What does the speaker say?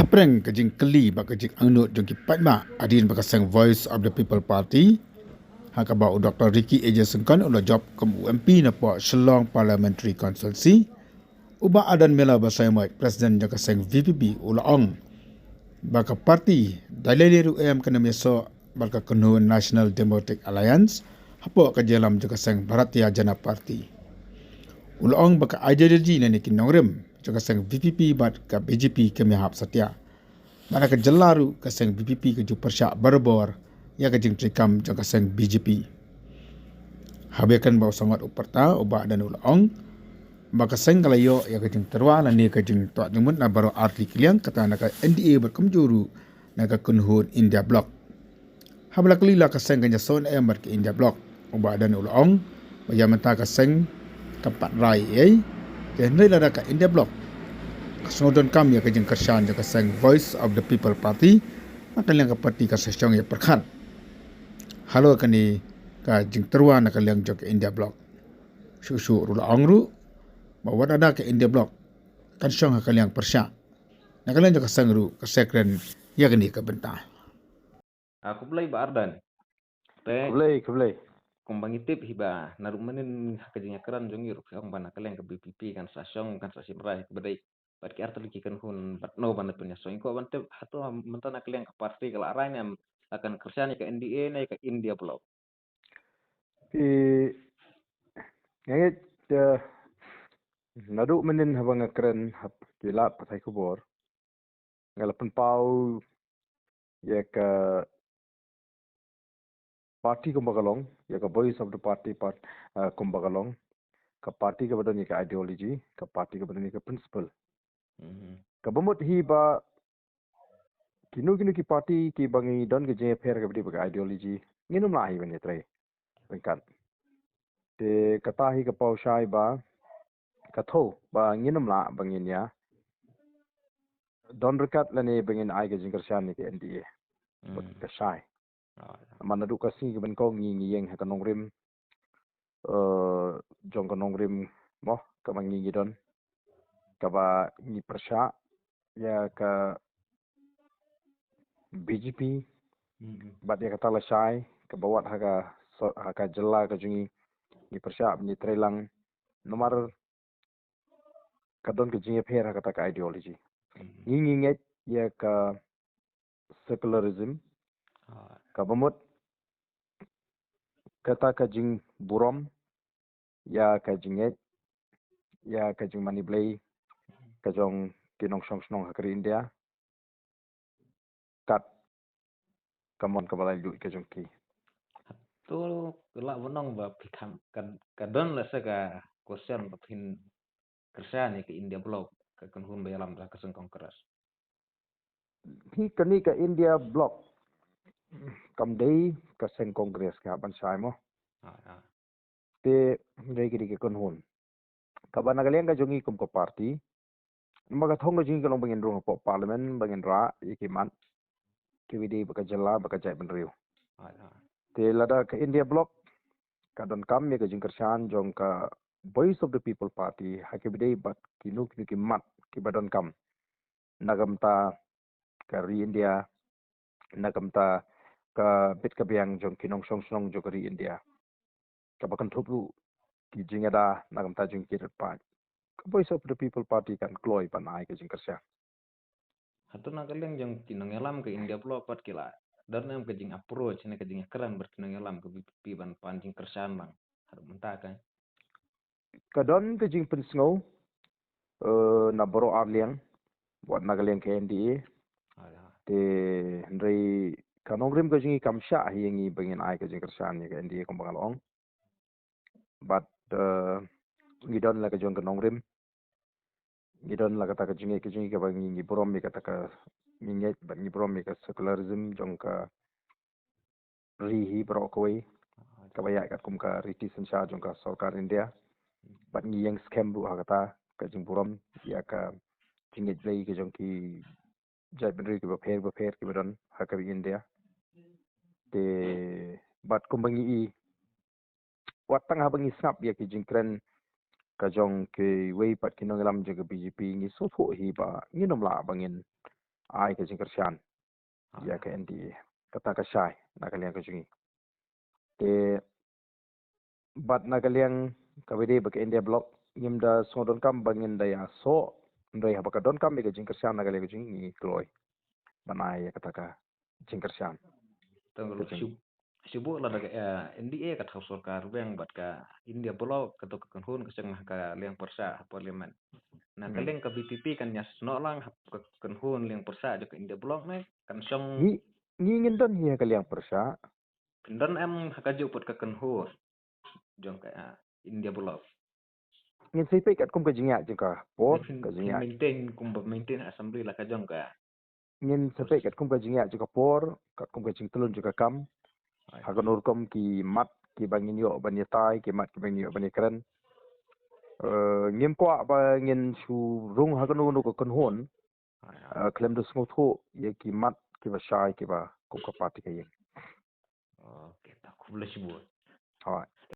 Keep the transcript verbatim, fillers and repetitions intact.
Pyrshang ka jingkylli bad ka jingangnud jong ki paidbah hadien ba ka seng Voice of the People Party, ha kaba u Doktor Ricky A J Syngkon u la jop kum u M P napoh Shillong Parliamentary Constituency, u Bah Ardent Miller Basaiawmoit, President jong ka seng V P P, u la ong ba ka party da lei lei ruh em kan ym ïasoh bad ka kynhun National Democratic Alliance hapoh ka jingïalam jong ka seng Bharatiya Janata Party. U la ong ba ka ideology lane ki nongrim jong ka seng V P P bad ka B J P kim ïahap satia. Bad na ka jylla ruh ka seng V P P ka ju pyrshah barabor ïa ka jingtreikam jong ka seng B J P. Haba ïakren bad u samla u pyrta, u Bah Ardent u la ong ba ka seng ka la ïoh ïa ka jingtyrwa lane ka jingthoh jingmut na baroh artylli ki liang, kata na ka N D A bad kumjuh ruh na ka kynhun India Bloc. Haba la kylli lada ka seng kan ïasoh ne em bad ka India Bloc, u Bah Ardent u la ong ba ïa mynta ka seng kam pat rai ei ei. Te hynrei lada ka India Bloc ka sngewdonkam ïa ka jingkyrshan jong ka seng Voice of the People Party, na ka liang ka party kan sa shong ïa pyrkhat halor kane ka jingtyrwa na ka liang jong ka India Bloc. Shuh shuh ruh la ong ruh ba wat lada ka India Bloc kan shong ha ka liang pyrshah, na ka liang jong ka seng ruh ka sa kren ïa kane ka bynta. Ah, khublei Bah Ardent. Te khublei, khublei. Kumba ngi tip hi ba naduh mynnin ha ka jingïakren jong ngi ruh phi ong ba na ka liang ka V P P kan sa shong, kan sa shim rai ha kaba dei bad ki artylli ki kynhun, bad no ban da pynïasoh. Ïa ko ban tip hato mynta na ka liang ka party ka la rai ne em, la kan kyrshan ïa ka N D A ne ïa ka India Bloc? Phi, nga ngeit, eh, naduh mynnin haba nga kren ha ki lad pathai khubor, nga la pynpaw ïa ka party kumba ka long, ïa ka Voice of the Party part, eh, kumba ka long, ka party kaba don ïa ka ideology, ka party kaba don ïa ka principle. Mhm. Kaba mut hi ba kino kino ki party kiba ngi don ka jingïapher kaba dei bad ka ideology, ngin ym lah hi ban ïatrei ryngkat. Te kata hi ka paw shai ba ka thew ba ngin ym lah ba ngin ïa don ryngkat lane ba ngin ai ka jingkyrshan ïa ka N D A. Bad, mm, ka shai. Ah, ïa. Namar naduh ka sngi kaba nyngkong ngi, ngi ïeng ha ka nongrim, eh, jong ka nongrim mo, kaba ngi, ngi don, kaba ngi pyrshah ïa ka B J P, mm, bad ïa kata lashai kaba wad ha ka so-, ha ka jylla ka jong ngi, ngi pyrshah ban ïatrei lang. Namar ka don ka jingïapher ha kata ka ideology. Mhm. Ngi, ngi ngeit ïa ka secularism. Ah. Kaba mut kata ka jingburom ïa ka jingngeit, ïa ka jingmane Blei ka jong ki nongshong shnong ha ka ri India. Kat ka mon kaba laitluid ka jong ki. To ka lah ban ong ba phi kham ka, ka don lehse ka question ba phin kyrshan ïa ka India Bloc, ka kynhun ba ïalam da ka seng Congress. Hi kane ka India Bloc kam dei ka seng Congress ka ban shai mo. Ah, ah. Te dei ki dei ki kynhun kaba na ka liang ka jong ngi kum ka party, namar ka thong ka jong ngi ka long ba ngin rung hapoh Parliament, ba ngin rah ïa ki mat kiba dei bad ka jylla bad ka jaitbynriew. Te lada ka India Bloc ka donkam ïa ka jingkyrshan jong ka Voice of the People Party ha kiba dei bad kino kino ki mat kiba donkam na ka bynta ka ri India, na ka bynta ka bit ka biang jong ki nongshong shnong jong ka ri India, kaba kynthup ruh ki jingïada na ka bynta jong ki rit paid, ka Voice of the People Party kan kloi ban ai ka jingkyrshan. Hato na ka liang jong ki nongïalam ka India Bloc pat ki la don em ka jing approach ne ka jingïakren bad ki nongïalam ka V P P ban pan jingkyrshan lang haduh mynta ka? Ka don ka jingpynsngew, eh, na baroh ar liang, wat na ka liang ka N D A. Ah, ïa. Te hynrei ka nongrim ka jong ngi kam shah hi ïa ngi ba ngin ai ka jingkyrshan ïa ka N D A kumba nga la ong. Bad, eh, ngi don la ka jong ka nongrim, ngi don la kata ka jingngeit ka jong ngi kaba ngi, ngi burom ïa kata ka, ngi ngeit bad ngi burom ïa ka secularism jong ka ri hi baroh kawei, kaba ïaid katkum ka riti synshar jong ka sorkar India. Bad ngi ïeng skhem ruh ha kata ka jingburom ïa ka jingngeit Blei ka jong ki jaitbynriew kiba pher bapher kiba don ha ka ri India. Te bad kumba ngi i, wat tang haba ngi sngap ïa ki jingkren ka jong kiwei pat ki nongïalam jong ka B J P, ngi sngewthuh hi ba ngin ym lah ba ngin ai ka jingkyrshan ïa ka N D A. Kata ka shai na ka liang ka jong ngi. Te bad na ka liang kaba dei bad ka India Bloc, ngim da sngewdonkam ba ngin da ïasoh, hynrei haba ka donkam ïa ka jingkyrshan na ka liang ka jong ngi, ngi kloi ban ai ïa kata ka jingkyrshan. Tang ka lo shu shu buh lada ka, eh, N D A ka thaw sorkar weng bad ka India Bloc ka dok ka kynhun ka shong ha ka liang pyrshah ha parliament. Na ka liang ka B P P kan ïasnoh lang ha ka kynhun liang pyrshah jong ka India Bloc ne kan shong. Ngi ngi ngin don hi ha ka liang pyrshah. Phin don em ha kajuh pat ka kynhun jong ka, ah, India Bloc? Ngin sa peit katkum ka jingïaid jong ka por, ka jingïaid. Maintain kumba maintain assembly la ka jong ka. Ngin sa peit katkum ka jingïaid jong ka por, katkum ka jingtlun jong ka kam. Ha kano rukom ki mat kiba ngin ïoh ban ïatai, ki mat kiba ngin ïoh ban ïakren. Eh, ngim kwah ba ngin shu rung ha kano kano ka kynhun. Eh, khlem da sngewthuh ïa ki mat kiba shai kiba kum ka party ka ïeng. Okay, ta khublei shibun. Alright.